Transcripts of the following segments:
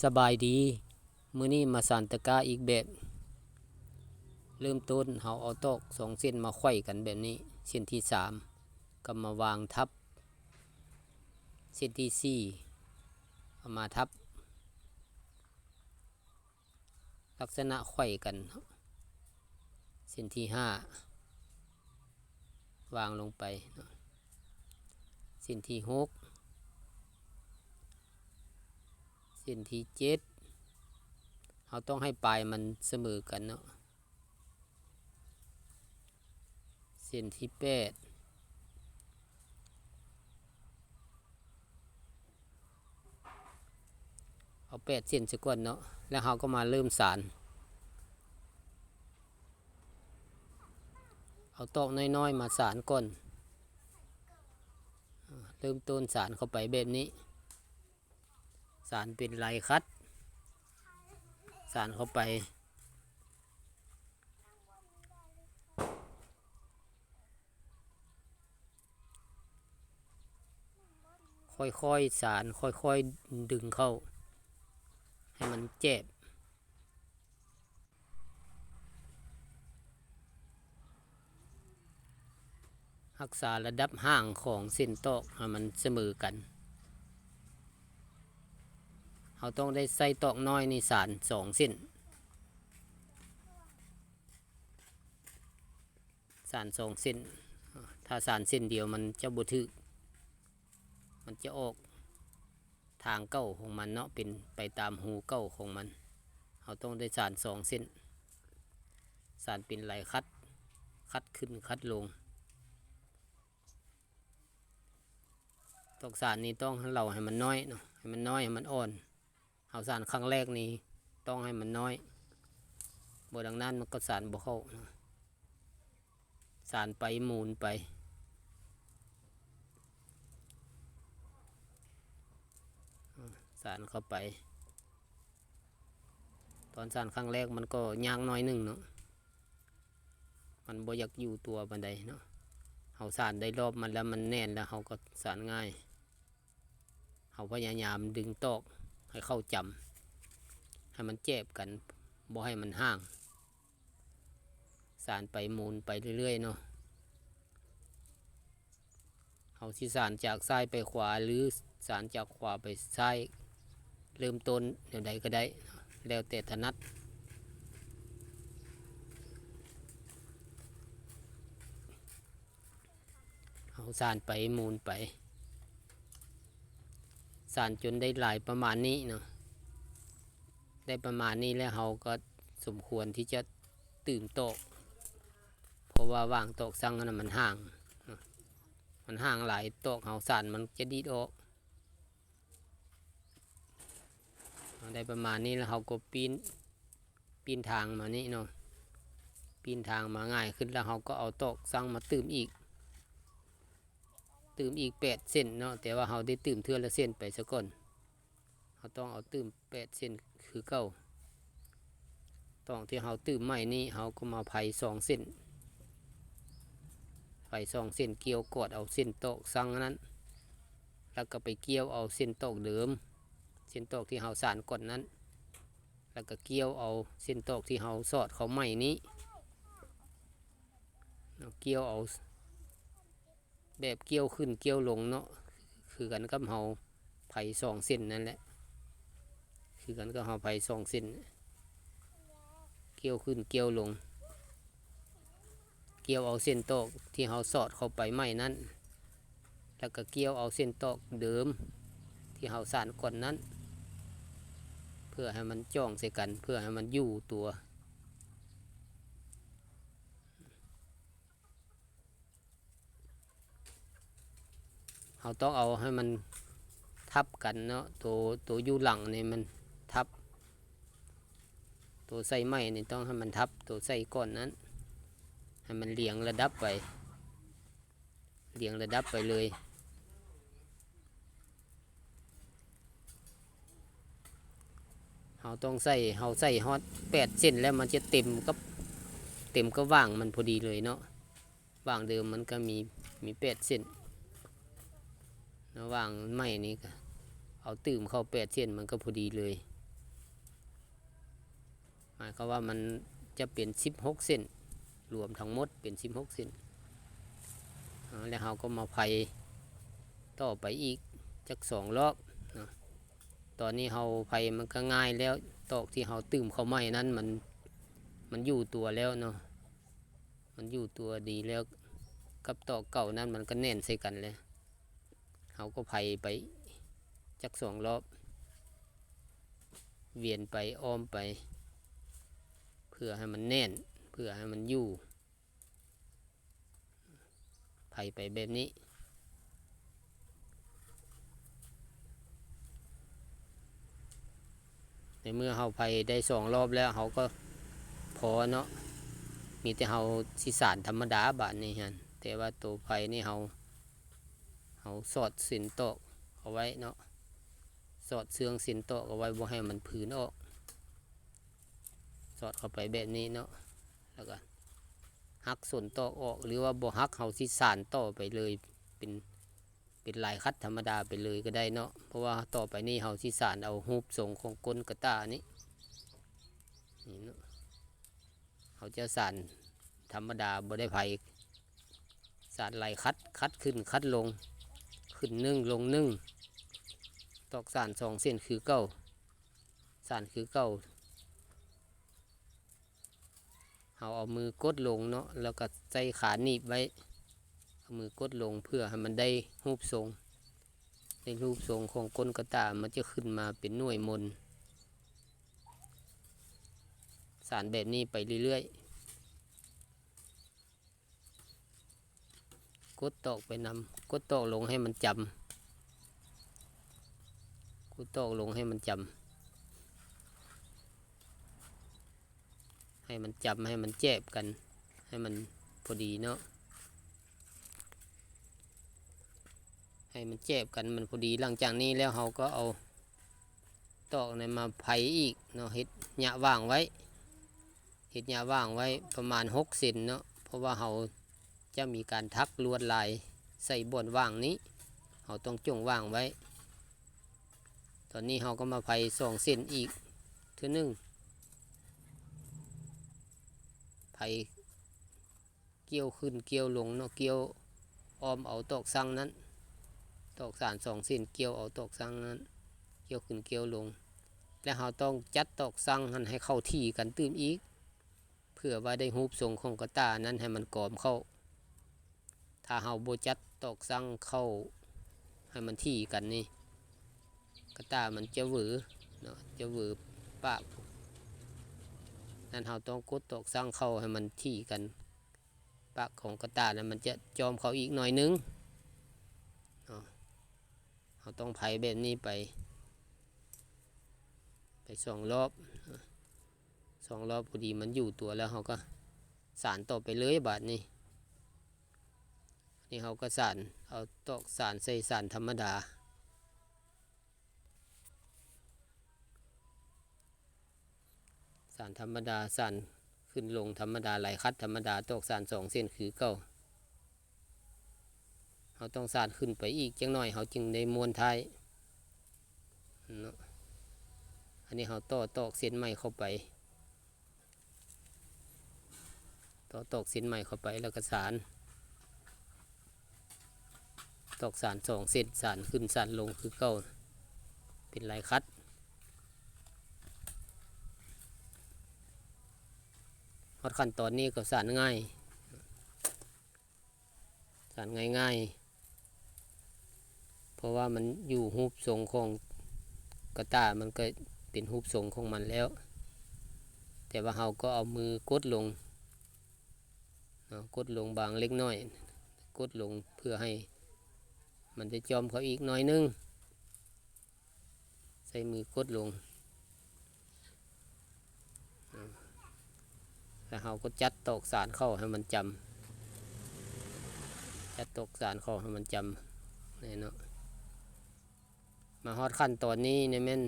ສະບາຍດີ, ມື້ນີ້ມາສານຕະກາອີກແບບ. ເລີ່ມຕົ້ນເຮົາເອົາຕອກສອງເສັ້ນມາໄຂວ້ກັນແບບນີ້, ເສັ້ນທີສາມກໍມາວາງທັບ, ເສັ້ນທີສີ່ເອົາມາທັບ. ລັກສະນະໄຂວ້ກັນ. ເສັ້ນທີຫ້າວາງລົງໄປເນາະ, ເສັ້ນທີຫົກ, ເສັ້ນທີເຈັດ, ເຮົາຕ້ອງໃຫ້ປາຍມັນສະເໝີກັນເນາະ. ເສັ້ນທີແປດ ເອົາແປດເສັ້ນຊະກ່ອນເນາະ, ແລ້ວເຮົາກໍມາເລີ່ມສານ. ເອົາຕອກນ້ອຍໆມາສານກ່ອນ. ເລີ່ມຕົ້ນສານເຂົ້າໄປແບບນີ້, ສານເປັນລາຍຂັດ, ສານເຂົ້າໄປ. ຄ່ອຍໆສານ, ຄ່ອຍໆດຶງເຂົ້າໃຫ້ມັນແຈບ. ຮັກສາລະດັບຫ່າງຂອງເສັ້ນຕອກໃຫ້ມັນສະເໝີກັນ. ເຮົາຕ້ອງໄດ້ໃຊ້ຕອກນ້ອຍນີ້ສານສອງເສັ້ນ. ສານສອງເສັ້ນ, ຖ້າສານເສັ້ນດຽວມັນຈະບໍ່ຖືກ, ມັນຈະອອກທາງເກົ່າຂອງມັນເນາະ, ເປັນໄປຕາມຮູເກົ່າຂອງມັນ. ເຮົາຕ້ອງໄດ້ສານສອງເສັ້ນ, ສານເປັນລາຍຂັດ, ຂັດຂຶ້ນຂັດລົງ. ຕອກສານນີ້ຕ້ອງເລົາໃຫ້ມັນນ້ອຍເນາະ, ໃຫ້ມັນນ້ອຍ, ໃຫ້ມັນອ່ອນ. ເຮົາສານຄັ້ງແລກນີ້ຕ້ອງໃຫ້ມັນນ້ອຍ, ບໍ່ດັ່ງນັ້ນມັນກໍສານບໍ່ເຂົ້າ. ສານໄປໝູນໄປ, ສານເຂົ້າໄປ. ຕອນສານຄັ້ງແລກມັນກໍຍາກໜ້ອຍໜຶ່ງເນາະ, ມັນບໍ່ຢາກຢູ່ຕົວປານໃດເນາະ. ເຮົາສານໄດ້ລອບມັນແລ້ວ, ມັນແໜ້ນແລ້ວ, ເຮົາກໍສານງ່າຍ. ເຮົາພະຍາຍາມດຶງຕອກໃຫ້ເຂົ້າຈຳ, ໃຫ້ມັນແຈບກັນ, ບໍ່ໃຫ້ມັນຫ່າງ. ສານໄປໝູນໄປເລື້ອຍໆເນາະ. ເຮົາຊິສານຈາກຊ້າຍໄປຂວາ ຫຼື ສານຈາກຂວາໄປຊ້າຍ, ເລີ່ມຕົ້ນແນວໃດກໍໄດ້, ແລ້ວແຕ່ຖະໜັດ. ເຮົາສານໄປໝູນໄປ, ສານຈົນໄດ້ຫຼາຍປະມານນີ້ເນາະ, ໄດ້ປະມານນີ້ແລ້ວເຮົາກໍສົມຄວນທີ່ຈະຕື່ມຕອກ, ເພາະວ່າຫວ່າງຕອກສັງຫັ້ນນະມັນຫ່າງ, ມັນຫ່າງຫຼາຍ, ຕອກເຮົາສານມັນຈະດີດອອກ. ເຮົາໄດ້ປະມານນີ້ແລ້ວເຮົາກໍປີ້ນ, ປີ້ນທາງມານີ້ເນາະ, ປີ້ນທາງມາງ່າຍຂຶ້ນ ແລ້ວເຮົາກໍເອົາຕອກສັງມາຕື່ມອີກ, ຕື່ມອີກແປດເສັ້ນເນາະ, ແຕ່ວ່າເຮົາໄດ້ຕື່ມເທື່ອລະເສັ້ນໄປຊະກ່ອນ. ເຮົາຕ້ອງເອົາຕື່ມແປດເສັ້ນຄືເກົ່າ. ຕອນທີ່ເຮົາຕື່ມໃໝ່ນີ້ ເຮົາກໍມາໄພສອງເສັ້ນ, ໄພສອງເສັ້ນກ່ຽວກອດເອົາເສັ້ນຕອກສັງນັ້ນ, ແລ້ວກໍໄປກ່ຽວເອົາເສັ້ນຕອກເດີມ, ເສັ້ນຕອກທີ່ເຮົາສານກ່ອນນັ້ນ, ແລ້ວກໍກ່ຽວເອົາເສັ້ນຕອກທີ່ເຮົາສອດເຂົ້າໃໝ່ນີ້, ກ່ຽວເອົາ ແບບກ່ຽວຂຶ້ນກ່ຽວລົງເນາະ, ຄືກັນກັບເຮົາໄພສອງເສັ້ນນັ້ນແຫຼະ, ຄືກັນກັບເຮົາໄພສອງເສັ້ນ, ກ່ຽວຂຶ້ນກ່ຽວລົງ, ກ່ຽວເອົາເສັ້ນຕອກທີ່ເຮົາສອດເຂົ້າໄປໃໝ່ນັ້ນ, ແລ້ວກໍກ່ຽວເອົາເສັ້ນຕອກເດີມທີ່ເຮົາສານກ່ອນນັ້ນ, ເພື່ອໃຫ້ມັນຈ່ອງໃສ່ກັນ, ເພື່ອໃຫ້ມັນຢູ່ຕົວ. ເຮົາຕ້ອງເອົາໃຫ້ມັນທັບກັນເນາະ, ໂຕ, ໂຕຢູ່ຫຼັງນີ້ມັນທັບ, ໂຕໃສ່ໃໝ່ນີ້ຕ້ອງໃຫ້ມັນທັບໂຕໃສ່ກ່ອນນັ້ນ, ໃຫ້ມັນລຽງລະດັບໄປ, ລຽງລະດັບໄປເລີຍ. ເຮົາຕ້ອງໃສ່, ເຮົາໃສ່ຮອດແປດເສັ້ນແລ້ວ ມັນຈະເຕັມກັບ, ເຕັມກັບຫວ່າງມັນພໍດີເລີຍເນາະ. ຫວ່າງເດີມມັນກໍມີ, ມີແປດເສັ້ນ, ແລ້ວຫວ່າງໃໝ່ນີ້ກໍເອົາຕື່ມເຂົ້າແປດເສັ້ນ ມັນກໍພໍດີເລີຍ. ໝາຍຄວາມວ່າມັນຈະເປັນສິບຫົກເສັ້ນ ລວມທັງໝົດເປັນສິບຫົກເສັ້ນ. ເອົາ ແລ້ວເຮົາກໍມາໄພຕໍ່ໄປອີກຈັກສອງລອບເນາະ. ຕອນນີ້ເຮົາໄພມັນກໍງ່າຍແລ້ວ, ຕອກທີ່ເຮົາຕື່ມເຂົ້າໃໝ່ນັ້ນ ມັນ ມັນຢູ່ຕົວແລ້ວເນາະ, ມັນຢູ່ຕົວດີແລ້ວ ກັບຕອກເກົ່ານັ້ນມັນກໍແໜ້ນໃສ່ກັນແລ້ວ. ເຮົາກໍໄພໄປຈັກສອງລອບ ວຽນໄປອ້ອມໄປ ເພື່ອໃຫ້ມັນແໜ້ນ ເພື່ອໃຫ້ມັນຢູ່ ໄພໄປແບບນີ້. ໃນເມື່ອເຮົາໄພໄດ້ສອງລອບແລ້ວ ເຮົາກໍພໍເນາະ, ມີແຕ່ເຮົາຊິສານທຳມະດາບາດນີ້ຫັ້ນ. ແຕ່ວ່າໂຕໄພນີ້ເຮົາ ເຮົາສອດເສັ້ນຕອກເອົາໄວ້ເນາະ, ສອດເຊື່ອງເສັ້ນຕອກເອົາໄວ້ ບໍ່ໃຫ້ມັນຜືນອອກ, ສອດເຂົ້າໄປແບບນີ້ເນາະ. ແລ້ວກໍຫັກສົ້ນຕອກອອກ ຫຼືວ່າບໍ່ຫັກ ເຮົາຊິສານຕໍ່ໄປເລີຍ ເປັນ ເປັນລາຍຂັດທຳມະດາໄປເລີຍກໍໄດ້ເນາະ. ເພາະວ່າຕໍ່ໄປນີ້ເຮົາຊິສານເອົາຮູບຊົງຂອງກົ້ນກະຕ່ານີ້ ນີ້ເນາະ, ເຮົາຈະສານທຳມະດາ ບໍ່ໄດ້ໄພ, ສານລາຍຂັດ ຂັດຂຶ້ນຂັດລົງ ຂຶ້ນໜຶ່ງລົງໜຶ່ງ, ຕອກສານສອງເສັ້ນຄືເກົ່າ ສານຄືເກົ່າ. ເຮົາເອົາມືກົດລົງເນາະ ແລ້ວກໍໃຊ້ຂາໜີບໄວ້, ເອົາມືກົດລົງເພື່ອໃຫ້ມັນໄດ້ຮູບຊົງ, ໃນຮູບຊົງຂອງກົ້ນກະຕ່າ ມັນຈະຂຶ້ນມາເປັນໜ່ວຍມົນ. ສານແບບນີ້ໄປເລື້ອຍໆ. ກົດຕອກໄປນຳ, ກົດຕອກລົງໃຫ້ມັນຈຳ, ກົດຕອກລົງໃຫ້ມັນຈຳ, ໃຫ້ມັນຈຳ, ໃຫ້ມັນແຈບກັນ, ໃຫ້ມັນພໍດີເນາະ, ໃຫ້ມັນແຈບກັນ ມັນພໍດີ. ຫຼັງຈາກນີ້ແລ້ວ ເຮົາກໍເອົາຕອກນັ້ນມາໄພອີກເນາະ, ເຮັດຫຍະຫວ່າງໄວ້. ເຮັດຫຍ້າຫວ່າງໄວ້ປະມານຫົກເຊັນເນາະ, ເພາະວ່າເຮົາຈະມີການຖັກລວດລາຍໃສ່ບ່ອນຫວ່າງນີ້, ເຮົາຕ້ອງຈົ່ງຫວ່າງໄວ້. ຕອນນີ້ເຮົາກໍມາໄພສອງເສັ້ນອີກເທື່ອໜຶ່ງ, ໄພ ກ່ຽວຂຶ້ນກ່ຽວລົງເນາະ, ກ່ຽວອ້ອມເອົາຕອກສັງນັ້ນ, ຕອກສານສອງເສັ້ນກ່ຽວເອົາຕອກສັງນັ້ນ, ກ່ຽວຂຶ້ນກ່ຽວລົງ. ແລະເຮົາຕ້ອງຈັດຕອກສັງຫັ້ນໃຫ້ເຂົ້າທີ່ກັນຕື່ມອີກ, ເພື່ອວ່າໄດ້ຮູບຊົງຂອງກະຕ່ານັ້ນໃຫ້ມັນກອມເຂົ້າ. ຖ້າເຮົາບໍ່ຈັດຕອກສັງເຂົ້າໃຫ້ມັນທີ່ກັນນີ້, ກະຕ່າມັນຈະເຫວີເນາະ, ຈະເຫວີປາກ. ນັ້ນເຮົາຕ້ອງກົດຕອກສັງເຂົ້າໃຫ້ມັນທີ່ກັນ. ປາກຂອງກະຕ່ານັ້ນມັນຈະຈອມເຂົ້າອີກໜ້ອຍໜຶ່ງເນາະ. ເຮົາຕ້ອງໄພແບບນີ້ໄປ ໄປສອງລອບ, ສອງລອບພໍດີມັນຢູ່ຕົວແລ້ວ ເຮົາກໍສານຕໍ່ໄປເລີຍບາດນີ້. ນີ້ເຮົາກໍສານ ເອົາຕອກສານໃສ່ສານທຳມະດາ. ສານທຳມະດາ, ສານຂຶ້ນລົງທຳມະດາ, ລາຍຂັດທຳມະດາ, ຕອກສານສອງເສັ້ນຄືເກົ່າ. ເຮົາຕ້ອງສານຂຶ້ນໄປອີກຈັກໜ້ອຍ ເຮົາຈຶ່ງໄດ້ມ້ວນທ້າຍເນາະ. ອັນນີ້ເຮົາຕໍ່ຕອກເສັ້ນໃໝ່ເຂົ້າໄປ. ຕໍ່ຕອກເສັ້ນໃໝ່ເຂົ້າໄປ ແລ້ວກໍສານ ຕອກສານສອງເສັ້ນ, ສານຂຶ້ນສານລົງຄືເກົ່າ ເປັນລາຍຂັດ. ຮອດຂັ້ນຕອນນີ້ກໍສານງ່າຍ. ສານງ່າຍໆ ເພາະວ່າມັນຢູ່ຮູບຊົງຂອງກະຕ່າ ມັນກໍເປັນຮູບຊົງຂອງມັນແລ້ວ. ແຕ່ວ່າເຮົາກໍເອົາມືກົດລົງເນາະ, ກົດລົງບາງເລັກນ້ອຍ, ກົດລົງເພື່ອໃຫ້ມັນໄດ້ຈອມເຂົ້າອີກໜ້ອຍໜຶ່ງ. ໃຊ້ມືກົດລົງ ແລ້ວເຮົາກໍຈັດຕອກສານເຂົ້າໃຫ້ມັນຈຳ, ຈັດຕອກສານເຂົ້າໃຫ້ມັນຈຳແນ່ເນາະ. ມາຮອດຂັ້ນຕອນນີ້ນີ້ແມ່ນ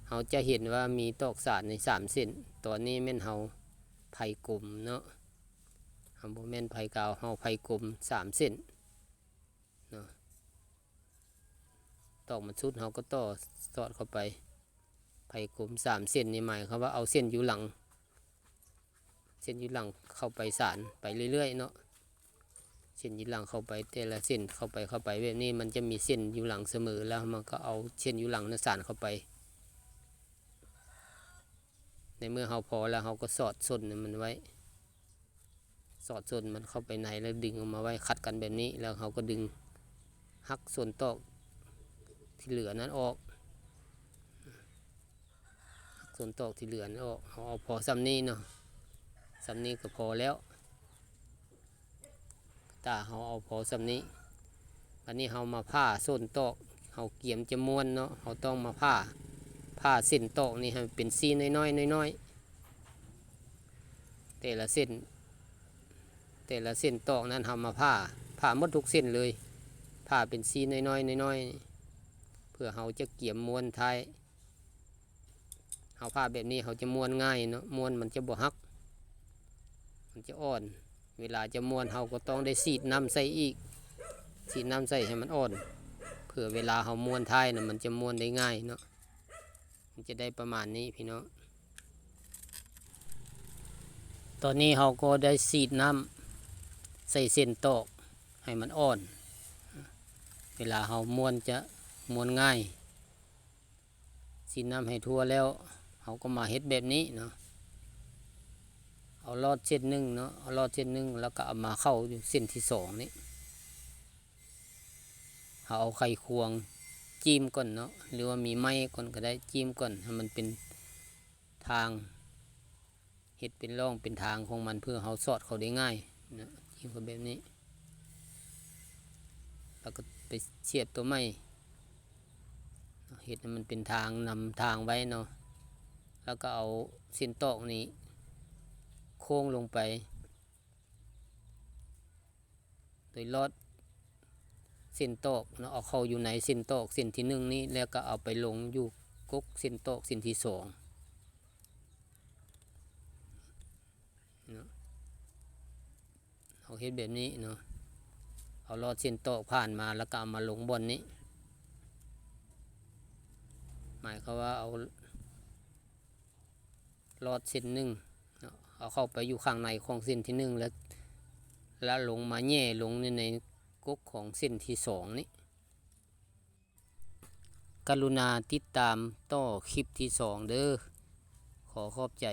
ເຮົາຈະເຫັນວ່າມີຕອກສານໃນສາມເສັ້ນ. ຕອນນີ້ແມ່ນເຮົາໄພກົມເນາະ, ເຮົາບໍ່ແມ່ນໄພກາວ, ເຮົາໄພກົມສາມເສັ້ນເນາະ. ຕອກມັນສຸດ ເຮົາກໍຕໍ່ສອດເຂົ້າໄປ. ໄພກົມສາມເສັ້ນນີ້ ໝາຍຄວາມວ່າເອົາເສັ້ນຢູ່ຫຼັງ ເສັ້ນຢູ່ຫຼັງເຂົ້າໄປສານໄປເລື້ອຍໆເນາະ. ເສັ້ນຢູ່ຫຼັງເຂົ້າໄປ ແຕ່ລະເສັ້ນເຂົ້າໄປ ເຂົ້າໄປແບບນີ້ ມັນຈະມີເສັ້ນຢູ່ຫຼັງສະເໝີ ແລ້ວມັນກໍເອົາເສັ້ນຢູ່ຫຼັງນັ້ນສານເຂົ້າໄປ. ໃນເມື່ອເຮົາພໍແລ້ວ ເຮົາກໍສອດສົ້ນໃຫ້ມັນໄວ້ ສອດສົ້ນມັນເຂົ້າໄປໃນ ແລ້ວດຶງອອກມາໄວ້ຂັດກັນແບບນີ້ ແລ້ວເຮົາກໍດຶງ ຫັກສົ້ນຕອກທີ່ເຫຼືອນັ້ນອອກ ຫັກສົ້ນຕອກທີ່ເຫຼືອນັ້ນອອກ. ເຮົາເອົາພໍສ່ຳນີ້ເນາະ ສ່ຳນີ້ກໍພໍແລ້ວ ຕາເຮົາເອົາພໍສ່ຳນີ້. ບັດນີ້ເຮົາມາຜ່າສົ້ນຕອກ ເຮົາກຽມຈະມ້ວນເນາະ ເຮົາຕ້ອງມາຜ່າ ຜ່າເສັ້ນຕອກນີ້ໃຫ້ມັນເປັນຊີ້ນ້ອຍໆ ນ້ອຍໆ ແຕ່ລະເສັ້ນ ແຕ່ລະເສັ້ນຕອກນັ້ນເຮົາມາຜ່າ ຜ່າໝົດທຸກເສັ້ນເລີຍ ຜ່າເປັນຊີ້ນ້ອຍໆ ນ້ອຍໆ ເພື່ອເຮົາຈະກຽມມ້ວນທ້າຍ. ເຮົາຜ່າແບບນີ້ເຮົາຈະມ້ວນງ່າຍເນາະ ມ້ວນມັນຈະບໍ່ຫັກ ມັນຈະອ່ອນ. ເວລາຈະມ້ວນເຮົາກໍຕ້ອງໄດ້ສີດນ້ຳໃສ່ອີກ ສີດນ້ຳໃສ່ໃຫ້ມັນອ່ອນ ເພື່ອເວລາເຮົາມ້ວນທ້າຍນະ ມັນຈະມ້ວນໄດ້ງ່າຍເນາະ. ມັນຈະໄດ້ປະມານນີ້ພີ່ນ້ອງ. ຕອນນີ້ເຮົາກໍໄດ້ສີດນ້ຳໃສ່ເສັ້ນຕອກໃຫ້ມັນອ່ອນ ເວລາເຮົາມ້ວນຈະມ້ວນງ່າຍ. ສີດນ້ຳໃຫ້ທົ່ວແລ້ວ ເຮົາກໍມາເຮັດແບບນີ້ເນາະ ເອົາລອດເສັ້ນໜຶ່ງເນາະ ເອົາລອດເສັ້ນໜຶ່ງ ແລ້ວກໍເອົາມາເຂົ້າຢູ່ເສັ້ນທີສອງນີ້. ເຮົາເອົາໄຂຄວງຈິ້ມກ່ອນເນາະ ຫຼືວ່າມີໄມ້ກ່ອນກໍໄດ້ ຈິ້ມກ່ອນໃຫ້ມັນເປັນທາງ ເຮັດເປັນຮ່ອງເປັນທາງຂອງມັນ ເພື່ອເຮົາສອດເຂົ້າໄດ້ງ່າຍເນາະ ຈິ້ມເຂົ້າແບບນີ້ ແລ້ວກໍໄປສຽບຕົວໃໝ່ ເຮັດໃຫ້ມັນເປັນທາງນຳທາງໄວ້ເນາະ ແລ້ວກໍເອົາເສັ້ນຕອກນີ້ໂຄ້ງລົງໄປ ໂດຍລອດເສັ້ນຕອກເນາະ ເອົາເຂົ້າຢູ່ໃນເສັ້ນຕອກເສັ້ນທີໜຶ່ງນີ້ ແລ້ວກໍເອົາໄປລົງຢູ່ກົກເສັ້ນຕອກເສັ້ນທີສອງເນາະ. ເຮົາເຮັດແບບນີ້ເນາະ ເອົາລອດເສັ້ນຕອກຜ່ານມາ ແລ້ວກໍເອົາມາລົງບ່ອນນີ້ ໝາຍຄວາມວ່າເອົາ ລອດເສັ້ນໜຶ່ງເນາະ ເອົາເຂົ້າໄປຢູ່ຂ້າງໃນຂອງເສັ້ນທີໜຶ່ງ ແລ້ວ ແລ້ວລົງມາແຫຍ່ລົງໃນ ໃນກົກຂອງເສັ້ນທີສອງນີ້. ກະລຸນາຕິດຕາມຕໍ່ຄລິບທີສອງເດີ້. ຂໍຂອບໃຈ.